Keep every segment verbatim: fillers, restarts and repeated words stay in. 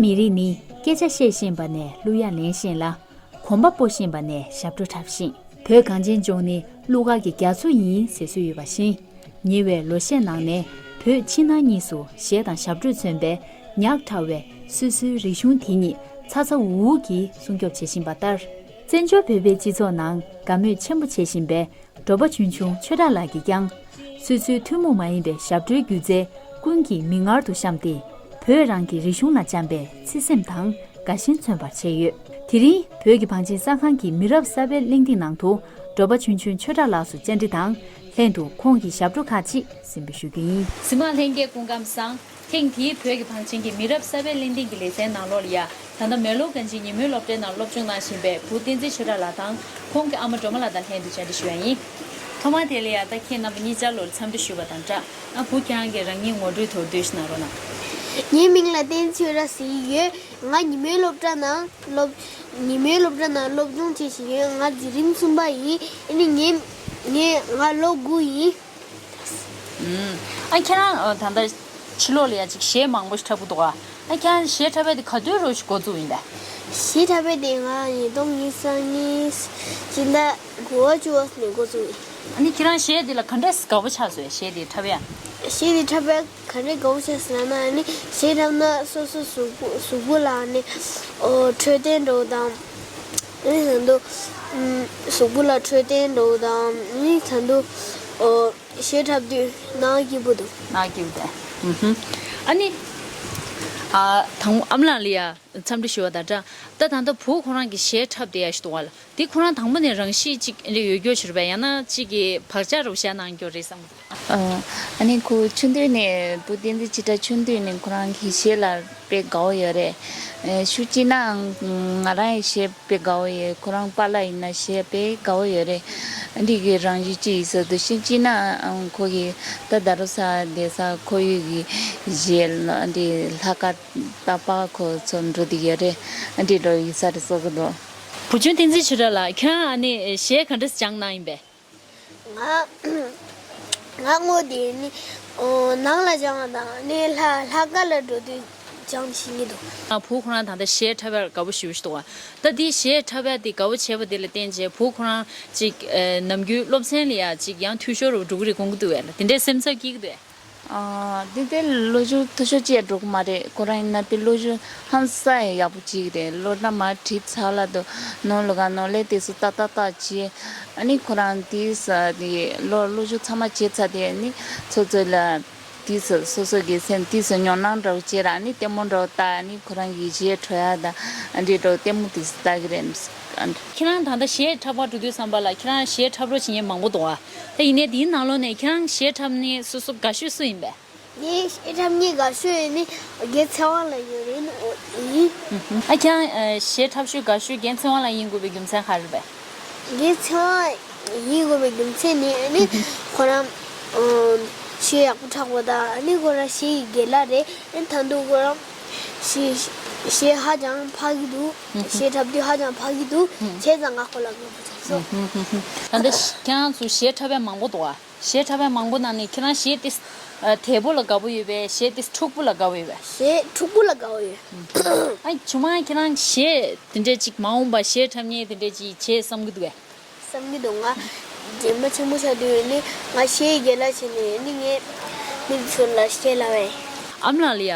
ཉེ་རིགས་ནི་སྐད་ཆ་བཤད་ཤེས་པ་ནས་གླུ་ཡ་ལེན་ཤེས་ལ། གོམ་པ་སྤོ་ཤེས་པ་ནས་ཞབས་བྲོ་འཁྲབ་ཤེས། བོད་གངས་ཅན་ལྗོངས་ནི་གླུ་གར་གྱི་རྒྱ་མཚོ་ཡིན་ཟེར་སྲོལ་ཡོད་པ་བཞིན། ཉེ་བའི་ལོ་ཤས་ནང་ནས་བོད་ཕྱི་ནང་གཉིས་སུ་གཞས་དང་ཞབས་བྲོས་མཚོན་པའི་ཉག་ཕྲ་བའི་སོ་སོའི་རིག་གཞུང་དེ་ཉིད་ཚ་ཚ་འུར་འུར་གྱིས་སྲུང་སྐྱོབ་བྱེད་བཞིན་པ་ལྟར། བཙན་བྱོལ་བོད་པའི་སྤྱི་ཚོགས་ནང་དགའ་མོས་ཆེན་པོ་བྱེད་བཞིན་པའི། འབྲོག་པ་ཆུང་ཆུང་ཆོས་གྲགས་ལགས་ཀྱིས་ཀྱང་། སོ་སོའི་ཐུན་མོང་མ་ཡིན་པའི་ཞབས་བྲོའི་སྒྱུ་རྩལ་ཀུན་གྱི་མིག་སྔར་དུ་བཤམས་ཏེ། བོད་རང་གི་རིག་གཞུང་ལ་བཅངས་པའི་བརྩེ་སེམས་དང་དགའ་ཞེན་མཚོན་པར་བྱས་ཡོད། དེ་རིང་བོད་ཀྱི་བང་ཆེན་གསར་ཁང་གི་མི་རབས་གསར་པའི་གླེང་སྟེགས་ནང་དུ། འབྲོག་པ་ཆུང་ཆུང་ཆོས་གྲགས་ལགས་སུ་བཅར་འདྲི་དང་ལྷན་དུ་ཁོང་གི་ཞབས་བྲོ་ཁག་ཅིག་གཟིགས་འབུལ་ཞུ་རྒྱུ་ཡིན། གཟིགས་མཁན་ལྷན་རྒྱས་སྐུ་ཁམས་བཟང་། ཐེངས་འདིའི་བོད་ཀྱི་བང་ཆེན་གྱི་མི་རབས་གསར་པའི་གླེང་སྟེགས་ཀྱི་ལེ་ཚན་ནང་ལོགས་ལ་ཡ། ད་ལྟ་མེག་ལོར་གངས་ཅན་ཉིན་མོའི་སློབ་གྲྭའི་ནང་སློབ་སྦྱོང་གནང་བཞིན་པའི་བུ་བསྟན་འཛིན་ཆོས་གྲགས་ལགས་དང་ཁོང་གི་ཨ་མ་སྒྲོལ་མ་ལགས་དང་ལྷན་དུ་བཅར་འདྲི་ཞུ་ཡ་ཡིན། ཐོག་མ་དེ་ལ་ཡ་ད་ཁྱེད་རྣམ་པ་གཉིས་ཆར་ལོར་འཚམས་འདྲི་ཞུས་པ་དང་སྦྲགས། ཨ་བུ་ཁྱེད་རང་གིས་རང་ཉིད་ངོ་སྤྲོད་མདོར་བསྡུས་ཤིག་གནང་རོགས་གནང་། ངའི་མིང་ལ་བསྟན་འཛིན་ཆོས་གྲགས་ཟེར་གྱི་ཡོད། ང་ཉིན་མོའི་སློབ་གྲྭ་ནང་སློབ་ཉིན་མོའི་སློབ་གྲྭ་ནང་སློབ་སྦྱོང་བྱེད་བཞིན་ཡོད། ང་འཛིན་རིམ་གསུམ་པ་ཡིན། ཨ་ནི་ངའི་ངའི་ང་ལོ་དགུ་ཡིན། ཨ་ཁྱེད་རང་ད་ལྟ་ཕྱི་ལོགས་ལ་ཡ་ཅིག་གཞས་མང་པོ་ཞིག་འཁྲབ་གི་འདུག་ཨ། ཨ་ཁྱེད་རང་གཞས་འཁྲབ་པ་དེ་ག་དུས་རུ་ཞིག་འགོ་བཙུགས་ཡིན་པས། གཞས་འཁྲབ་པ་དེ་ང་ཉིས་སྟོང་ཉི་ཤུ་རྩ་གཉིས་སྤྱི་ཟླ་དགུ་པ་བཅུ་པ་ནས་འགོ་བཙུགས་ཡིན། ཨ་ནི་ཁྱེད་རང་གཞས་དེ་ལ་ག་འདྲས་དགའ་པོ་ཆགས་སོང་། གཞས་དེ་འཁྲབ་ཡ། གཞས་དེ་འཁྲབ་པ་ག་འདྲས་དགའ་པོ་ཆགས་སོང་ལབ་ན། ཨ་ནི་གཞས་འཁྲབ་ན་སོ་སོ་གཟུགས་པོ་གཟུགས་པོ་ལ་ཨ་ནི་འཕྲོད་བསྟེན་འདྲ་བོ་དང་། ཨ་ནི་ད་དུང་གཟུགས་པོ་ལ་འཕྲོད་བསྟེན་འདྲ་བོ་དང་། ཨ་ནི་ད་དུང་གཞས་འཁྲབ་དུས་ནང་སྐྱིད་པོ་འདུག་ནང་སྐྱིད་པོ་འདུག་ཨ་ནི། ཨ་དང་པོ་ཨ་མ་ལགས་ལ་ཡ་འཚམས་འདྲི་ཞུ་བ་དང་སྦྲགས། ད་ད་ལྟ་བུ་ཁོ་རང་གི་གཞས་འཁྲབ་བསྡད་ཡ་ཞིག་འདུག་བ་ལ། དེ་ཁོ་རང་དང་པོ་ནས་རང་གཤིས་གཅིག་རེ་ཡོད་རྒྱུ་ཞིག་རེད་པས། ཡང་ན་གཅིག་གི་བག་ཆགས་རུ་བཞག་གནང་རྒྱུ་རེད་བསམ་གི་འདུག་ཨ་ནི་ཁོ་ཆུང་དུས་ནས་བུ་བསྟན་འཛིན་ཆོས་གྲགས་ཆུང་དུས་ནས་ཁོ་རང་གི་གཞས་ལ་དཔེ་དགའ་བོ་ཡོད་རེད། ཨ་ཤུགས་ཅིག་ན་ང་རང་གི་གཞས་དཔེ་དགའ་བོ་ཡོད། ཁོ་རང་པཱ་ལགས་ཡིན་ན་གཞས་དཔེ་དགའ་བོ་ཡོད་རེད། འདི་གི་རང་བཞིན་ཅིག་ཡིན་ས་འདུག་ཤུགས་ཅིག་ན་ཁོ་གི་ད་ད་རུ་ས་བསྡད་ས་ཁོར་ཡུག་གི་གཞས་འདི་ལྷག་དཀར་ད་པ་ཁོ་ཚོ་འགྲོ་འདི་ཡོད་རེད། འདི་འགྲོ་ཡིན་ས་རེད་བསམ་གི་འདུག་བུ་ཆུང་བསྟན་འཛིན་ཆོས་གྲགས་ལགས། ཁྱེད་རང་ཨ་ནི་གཞས་ག་འདྲ་སྦྱངས་གནང་ཡིན་པས། ང་ང་སྔོན་དེ་ནི་ཨོ་ནང་ལ་སྦྱངས་པ་དང་ནི་ལྷ་ལྷག་དཀར་ལ་འགྲོ་དུས་སྦྱངས་ཤེས་ཀྱི་འདུག་ང་བུ་ཁོ་རང་ད་ལྟ་གཞས་འཁྲབ་ཡ་དགའ་པོ་ཞེ་པོ་ཞིག་འདུག་ད་འདི་གཞས་འཁྲབ་ཡ་དེ་དགའ་པོ་བྱས་པ་དེ་ལ་བརྟེན་བྱས་བུ་ཁོ་རང་ཅིག་ཨེ་ནམ་རྒྱུན་སློབ་ཚན་ལ་ཡ་ཅིག་ཡང་འཐུས་ཤོར་རུ་འགྲོ་གི་རེད་དགོངས་ཀྱི་འདུག་བས་ལ། དེ་འདྲའི་སེམས་འཚབ་སྐྱེ་གི་འདུག་བས། ཨ་འདི་དེ་སློབ་སྦྱོང་འཐུས་ཤོར་ཅིག་འགྲོ་གི་མ་རེད། ཁོ་རང་ཡིན་ན་དཔེ་སློབ་སྦྱོང་ཧང་སང་ཡག་པོ་བྱེད་ཀྱི་རེད། སློབ་གྲྭ་མར་ཁྲིད་ཚར་ལ་དུ་ནང་ལོགས་ཀ་ནང་ལས་དེ་ཚོ་ཏག་ཏག་ཏག་བྱེད། ཨ་ནི་ཁོ་རང་དེ་ས་དེ་སློབ་སློབ་སྦྱོང་ཚང་མ་བྱས་ཚར་དེ་ཨ་ནི་ཚོ་ཚོ་ལ་དེ་ས་སོ་སོ་གི་སེམས་དེ་ས་ཉོབ་སྣང་འདྲ་བོ་བྱེད་ར། ཨ་ནི་ལྟད་མོ་འདྲ་བོ་ལྟ། ཨ་ནི་ཁོ་རང་གི་གཞས་འཁྲབ་ཡ་དང་ཨ་འདྲེ་འདྲ་བོ་ལྟད་མོ་དེ་ས་ལྟ་གི་རེད། ཨ་ཁྱེད་རང་ད་ལྟ་གཞས་འཁྲབ་པར་འགྲོ་དུས་ཙམ་པ་ལ་ཁྱེད་རང་གཞས་འཁྲབ་རོགས་བྱེད་མཁན་མང་པོ་འདུག་ཨ། ད་ཡིན་ནའི་དེའི་ནང་ལོགས་ནས་ཁྱེད་རང་གཞས་འཁྲབ་ནས་སོ་སོ་དགའ་ཤོས་སུ་ཡིན་པས། ངས་གཞས་འཁྲབ་ནས་དགའ་ཤོས་ཡིན་ནི་རྒན་ཚེ་དབང་ལགས་ཡིན་རེད་ཨོ་ཡིན། ཨ་ཁྱེད་རང་གཞས་འཁྲབ་ཤོས་དགའ་ཤོས་རྒན་ཚེ་དབང་ལགས་ཡིན་དགོས་པའི་རྒྱུ་མཚན་ག་རེ་རེད་པས། རྒན་ཚེ་དབང་ཡིན་དགོས་པའི་རྒྱུ་མཚན་ནི་ཨ་ནི་ཁོ་རང་ཨོ་གཞས་ཡག་པོ་འཁྲབ་པ་དང་ཨ་ནི་ཁོ་རང་གཞས་ཀྱི་རྒན་ལགས་རེད། ཨ་ནི་ད་དུང་ཁོ་རང་གཞས་གཞས་ཧ་ཅང་ཕ་གི་འདུག་གཞས་འཁྲབ་དུས་ཧ་ཅང་ཕ་གི་འདུག་བྱས་ཙང་ང་ཁོ་ལ་དགའ་པོ་ཆགས་སོང་། ད་ལྟ་ཁྱེད་རང་ཚོ་གཞས་འཁྲབ་པ་མང་པོ་འདུག་ཨ། གཞས་འཁྲབ་པ་མང་པོ་ནང་ནས་ཁྱེད་རང་གཞས་ཏིས་དལ་པོ་ལ་དགའ་པོ་ཡོད་པས་གཞས་ཏིས་འཁྲུག་པོ་ལ་དགའ་པོ་ཡོད་པས། གཞས་འཁྲུག་པོ་ལ་དགའ་པོ་ཡོད། ཨ་ཆུང་མ་ཁྱེད་རང་གཞས་དེ་འདྲས་ཅིག་མ་འོངས་པ་གཞས་འཁྲབ་མཁན་དེ་འདྲས་ཅིག་བྱེད་བསམ་གི་འདུག་གས། བསམ་གི་འདུག་ང་རྗེས་མ་ཆེན་པོ་ཆགས་དུས་ནི་ང་གཞས་རྒན་ལགས་བྱས་ནས་ནི་ངས་མི་ཚོ་ལ་གཞས་ལབ་པས། ཨ་མ་ལགས་ལ་ཡ་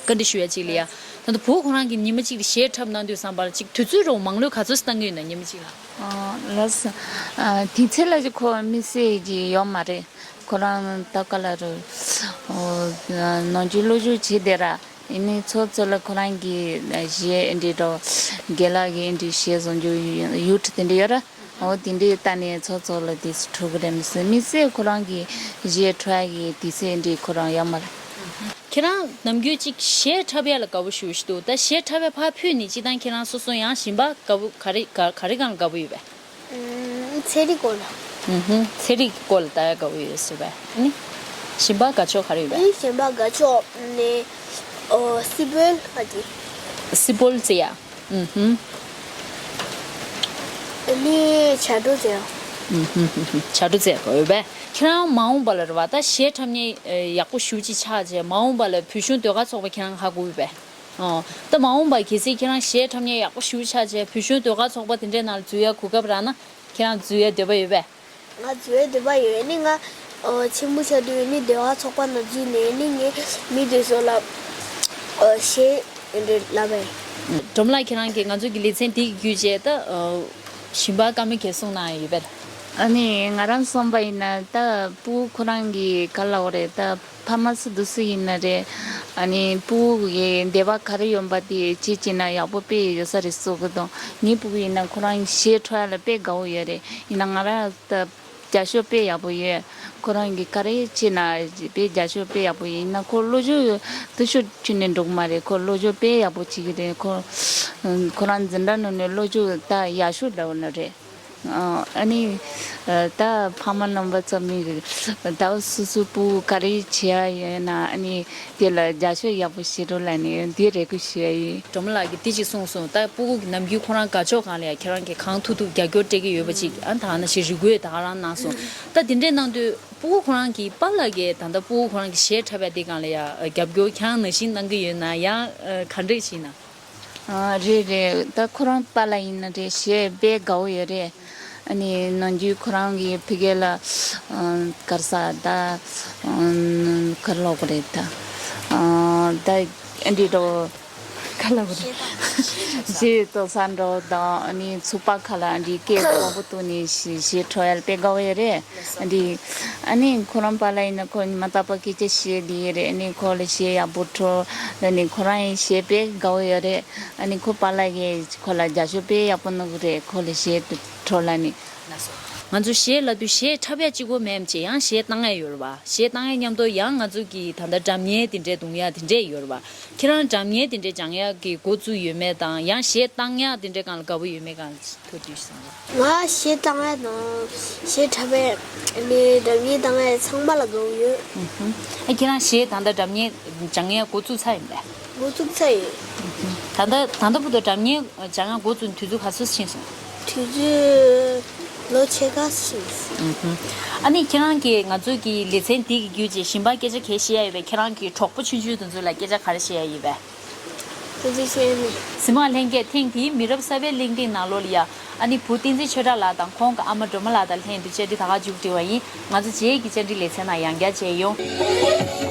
བཀའ་འདྲི་ཞུ་ཡ་ཅིག་ལ་ཡ། ད་ལྟ་བུ་ཁོ་རང་གིས་ཉི་མ་གཅིག་གཞས་འཁྲབ་གནང་དུས་ཙམ་པ་ལ་ཅིག་དུས་ཚོད་རོ་མང་ལོས་ག་ཚོད་བཏང་གི་ཡོད་ན་ཉི་མ་གཅིག་ལ། ལགས་སོ། དེ་ཚེ་ལ་ཅིག་ཁོ་དམིགས་བསལ་ཅིག་ཡོད་མ་རེད། ཁོ་རང་ད་ག་ལ་རུ་ནང་ཆོས་སློབ་སྦྱོང་བྱེད་བསྡད་ར། ཡིན་ནའི་ཚོ་ཚོ་ལ་ཁོ་རང་གི་གཞས་འདི་འདྲ་རྒན་ལགས་ཀྱི་འདི་གཞས་བཟོ་རྒྱུ་ཡུ་ཊུབ་དེ་འདྲ་ཡོད་ར། འོ་དེ་འདྲའི་ལྟ་ནས་ཚོ་ཚོ་ལ་དེ་འཁྲུག་གི་རེད་མི་སྲིད། མི་སྲིད་ཁོ་རང་གི་གཞས་འཁྲབ་ཡ་གི་དུས་ཚོད་འདི་ཁོ་རང་ཡོད་མ་རེད། ཁྱེད་རང་ནམ་རྒྱུན་ཅིག་གཞས་འཁྲབ་ཡ་ལ་དགའ་པོ་ཞེ་པོ་ཞིག་འདུག་ད་གཞས་འཁྲབ་ཡ་ཕར་ཕུད་ནས་སྤྱིར་བཏང་ཁྱེད་རང་སོ་སོ་ཡང་གཞན་པ་དགའ་པོ་ག་རེ་ག་ག་རེ་གང་ལ་དགའ་པོ་ཡོད་པས། ཨུམ། ཚན་རིག་སྐོར་ལ། ཨུམ། ཚན་རིག་སྐོར་ལ་ལྟ་ཡ་དགའ་པོ་ཡོད་ཟེར་བས། ཨ་ནི། གཞན་པ་དགའ་ཕྱོགས་ག་རེ་ཡོད་པས། ཨ་ནི་གཞན་པ་དགའ་ཕྱོགས་ནི། ཨོ་སི་པོལ་ཨ་ཅི། སི་པོལ་རྩེ་ཡ། ཨུམ། ཨ་ནི་བྱ་སྒྲོ་རྩེ་ཡ། ཨུམ། བྱ་སྒྲོ་རྩེ་ཡ་དགའ་ཡོད་པས། ཁྱེད་རང་མ་འོངས་པ་ལ་རེད་བ་ད་གཞས་འཁྲབ་མཁན་ཡག་པོ་ཞེ་པོ་ཅིག་ཆགས་རྗེས་མ་འོངས་པ་ལ་བོད་གཞུང་ཟློས་གར་ཚོགས་པ་ཁྱེད་རང་ཧ་གོ་ཡོད་པས། ཨོ། ད་མ་འོངས་པ་གལ་སྲིད་ཁྱེད་རང་གཞས་འཁྲབ་མཁན་ཡག་པོ་ཞེ་པོ་ཆགས་བྱས་བོད་གཞོན་ཟློས་གར་ཚོགས་པ་དེ་འདྲའི་ནང་ལ་འཛུལ་ཡ་གོ་སྐབས་རག་ན་ཁྱེད་རང་འཛུལ་ཡ་འདོད་པ་ཡོད་པས། ང་འཛུལ་ཡ་འདོད་པ་ཡོད། ཨ་ནི་ང་ཨོ་ཆེན་པོ་ཆགས་དུས་ཨ་ནི་ཟློས་གར་ཚོགས་པ་ནང་འཛུལ་ནས་ཨ་ནི་ངས་མི་དེ་ཚོ་ལ་ཨོ་གཞས་འདི་འདྲ་ལབ་པས། སྒྲོལ་མ་ལགས་ཁྱེད་རང་གིས་ང་ཚོ་གི་ལེ་ཚན་འདི་གི་བརྒྱུད་བྱས་ད་ཨོ་ཞིང་པ་བཀའ་མོལ་གལ་གསུང་གནང་ཡ་ཡོད་པས། ཨ་ནི་ང་རང་བསམ་པ་ཡིན་ན་ད་སྤུ་གུ་ཁོ་རང་གི་ག་ལབ་དགོས་རེད། ད་ཕ་མ་སུ་འདུག་སུ་ཡིན་ན་རེད། ཨ་ནི་སྤུ་གུ་གི་འདོད་པ་ག་རེ་ཡོད་པ་དེ་བྱེད་ཅིག་ན་ཡག་པོ་དཔེ་ཡོད་ས་རེད་བསམ་གི་འདུག་ངའི་སྤུ་གུ་ཡིན་ན་ཁོ་རང་གཞས་འཁྲབ་ཡ་ལ་དཔེ་དགའ་བོ་ཡོད་རེད། ཡིན་ན་ང་རང་ད་རྒྱབ་སྐྱོར་དཔེ་ཡག་པོ་ཡོད། ཁོ་རང་གིས་ག་རེ་བྱེད་ན་དཔེ་རྒྱབ་སྐྱོར་དཔེ་ཡག་པོ་ཡོད། ཡིན་ན་ཁོ་བློ་ཕྱོགས་འཐུས་ཤོར་བྱས་ནས་འགྲོ་གི་མ་རེད། ཁོ་བློ་ཕྱོགས་དཔེ་ཡག་པོ་བྱེད་ཀྱི་རེད། ཁོ་ཁོ་རང་འཛིན་གྲྭ་ནང་ནས་བློ་ཕྱོགས་ད་ཡག་ཤོས་འདྲ་བོ་ནི་རེད། ཨ་ནི་ད་ཕ་མ་རྣམ་པ་ཚོ་མི་ད་སོ་སོའི་སྤུ་གུ་ག་རེ་བྱེད་ཡ་ཡོད་ན་ཨ་ནི་དེ་ལ་རྒྱབ་སྐྱོར་ཡག་པོ་བྱེད་རོགས་ལབ་ནས་འདི་རེ་སྐུལ་ཞུ་ཡ་ཡིན། སྒྲོལ་མ་ལགས་ཀྱིས་དེ་ཅིག་གསུངས་སོང་། ད་སྤུ་གུ་གི་ནམ་རྒྱུན་ཁོ་རང་དགའ་ཕྱོགས་སྒང་ལ་ཡ་ཁྱེད་རང་གིས་གང་ཐུབ་ཐུབ་རྒྱབ་སྐྱོར་སྤྲད་ཀྱི་ཡོད་པ་ཅིག་ཨ་ད་ནང་བཞིན་རེ་སྐུལ་ད་ག་རང་གནང་སོང་། ད་དེ་འདྲའི་གནང་དུས་སྤུ་གུ་ཁོ་རང་གི་པཱ་ལགས་ཀྱིས་ད་ལྟ་སྤུ་གུ་ཁོ་རང་གི་གཞས་འཁྲབ་པའི་དེ་སྒང་ལ་ཡ་རྒྱབ་སྐྱོར་ཁྱེད་རང་ནང་བཞིན་གནང་གི་ཡོད་ན་ཡང་ག་འདྲས་ཞིག་ཡིན་ན། ཨ་རེད་རེད། ད་ཁོ་རང་པཱ་ལགས་ཡིན་ན་རེད། གཞས་དཔེ་དགའ་བོ་ཡོད་རེད། ཨ་ནི་ནམ་རྒྱུན་ཁོ་རང་གིས་ཕ་གི་ལ་ཨ་ག་རེ་ཟ་ད་ཨ་ག་རེ་ལབ་དགོས་རེད་ད། ཨ་ད་ཨ་འདི་འདྲ་ག་ལབ་དགོས་རེད། གཞས་ཏོག་ཙམ་འདྲ་དང་ཨ་ནི་ཚོགས་པ་ཁག་ལ་ཨ་འདི་སྐད་མང་པོ་བཏོན་ནས་གཞས་གཞས་འཁྲབ་ཡ་དཔེ་དགའ་བོ་ཡོད་རེད། ཨ་འདི་ཨ་ནི་ཁོ་རང་པཱ་ལགས་ཡིན་ན་ཁོ་ཉི་མ་རྟག་པར་སྐད་ཆ་བཤད་བསྡད་ཡོད་རེད། ཨ་ནི་ཁོ་ལ་གཞས་ཡག་པོ་འཁྲབ་ལབ་ནས་ཁོ་རང་ཡང་གཞས་དཔེ་དགའ་བོ་ཡོད་རེད། ཨ་ནི་ཁོ་པཱ་ལགས་ཀྱིས་ཁོ་ལ་རྒྱབ་སྐྱོར་དཔེ་ཡག་པོ་གནང་གི་རེད། ཁོ་ལ་གཞས་འཁྲབ་ལབ་ནས། ང་ཚོ་གཞས་ལབ་དུས་གཞས་འཁྲབ་ཡ་གཅིག་པོ་མིན་པ་བྱས་ཡང་གཞས་བཏང་ཡ་ཡོད་རེད་པ། གཞས་བཏང་ཡ་མཉམ་དུ་ཡང་ང་ཚོ་གི་ད་ལྟ་སྒྲ་སྙན་དེ་འདྲས་རྡུང་ཡ་དེ་འདྲས་ཡོད་རེད་པ། ཁྱེད་རང་སྒྲ་སྙན་དེ་འདྲས་སྦྱང་ཡ་གི་འགོ་བཙུགས་ཡོད་མེད་དང་ཡང་གཞས་བཏང་ཡ་དེ་འདྲས་སྒང་ལ་དགའ་པོ་ཡོད་མེད་སྒང་ལ་ཐུགས་དུས་བསམ་པ། ང་གཞས་བཏང་ཡ་དང་གཞས་འཁྲབ་པའི་ནས་སྒྲ་སྙན་བཏང་ཡ་ཚང་མ་ལ་དགའ་པོ་ཡོད། ཨ་ཁྱེད་རང་གཞས་ད་ལྟ་སྒྲ་སྙན་སྦྱང་ཡ་འགོ་བཙུགས་ཚར་ཡིན་པས། འགོ་བཙུགས་ཚར་ཡོད། ད་ལྟ་ད་ལྟ་བར་དུ་སྒྲ་སྙན་སྦྱང་ཡ་འགོ་བཙུགས་དུས་ཚོད་ག་ཚོད་ཕྱིན་སོང་། དུས་ཚོད་ལོ་ཕྱེད་ཀ་ཕྱིན་སོང་། ཨ་ནི་ཁྱེད་རང་གིས་ང་ཚོའི་གི་ལེ་ཚན་འདི་གི་བརྒྱུད་བྱས་གཞན་པ་སྐད་ཆ་ག་རེ་བཤད་ཡ་ཡོད་པས། ཁྱེད་རང་གི་གྲོགས་པོ་ཆུང་ཆུང་དེ་ཚོ་ལ་སྐད་ཆ་ག་རེ་བཤད་ཡ་ཡོད་པས། དེ་ཚོ་བཤད་ཡ་མེད། གཟིགས་མོ་བ་ལྷན་རྒྱས། ཐེངས་འདིའི་མི་རབས་གསར་པའི་གླེང་སྟེགས་ནང་ལོགས་ལ་ཡ། ཨ་ནི་བུ་བསྟན་འཛིན་ཆོས་གྲགས་ལགས་དང་ཁོང་གི་ཨ་མ་སྒྲོལ་མ་ལགས་དང་ལྷན་དུ་བཅར་འདྲི་ད་ག་མཇུག་སྒྲིལ་བ་ཡིན། ང་ཚོ་རྗེས་ཀྱི་བཅར་འདྲི་ལེ་ཚན་ནང་ཡང་བསྐྱར་མཇལ་ཡོང་།